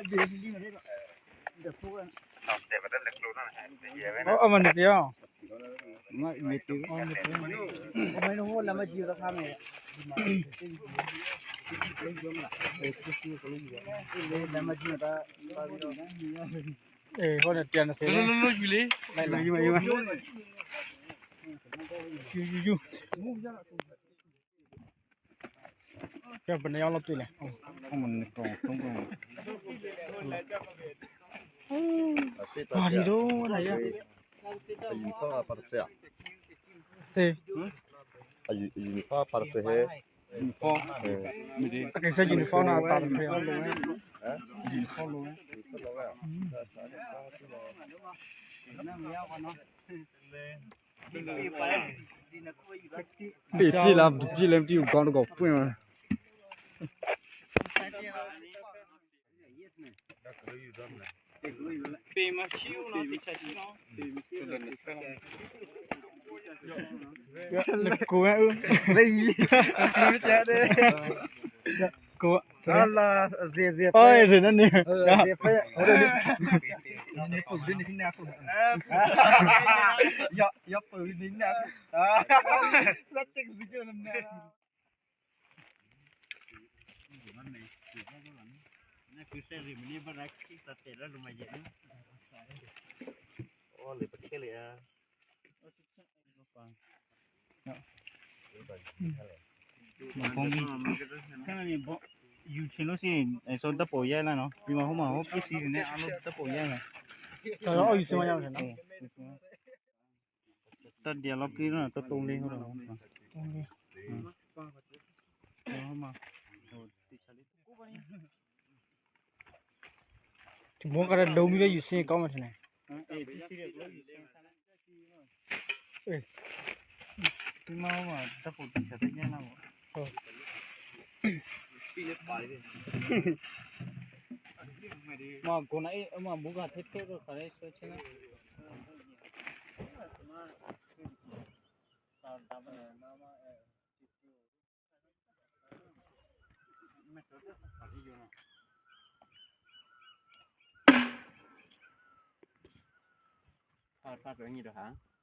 သ့လီၤဆီသးဟဲ, အမ့ၢ်တ့ၢ်, ဟိန့ၣ်တၢ်နသ့, ယူယူယူ ကဲ ပနံၤအီၣ်လီၤပျံၤလဲၣ်, အမနံၤကီၢ်, အနံၤဒိၣ်နၤယါ, သ့, အကစၢ် uniform န့ၣ် အတၢ်တဖျၢၣ်, uniform လိၤဝဲ ပ့ၢ်ပ့ၢ်လၢ ပ့ၢ်လၢပတံၢ်ပူၤကီတကီၢ်ပှ့ၢ်မး, နကိးဝဲအၢ, ကိး, ယူၤဆ့လိၣ်စ့ၢ် အဆိတၢ်ပိာ်ယါလၢနီၤ, ပမၤဟိမၤဟိပစံးန့ၣ် အလီၢ်တၢ်ပိာ်ယါလီၤ, တၢ်ဒ်အလီၤက့ၤလီၤ တတိလ့, တဘိကရၢဒိမံၤလၢယူၤဆ့ကီးမးထီၣ်န့ၣ်, မၤဟိမၤတၢ်ပိာ်တၢ်ဆါတညါလီၤ, မၤကိးနၤအံၤ မၤဘူးကဟးထဲထဲဒီးခးလၢဆၢဆၢန့ၣ် တၢ်တၢ်တနံၤဒီးဟး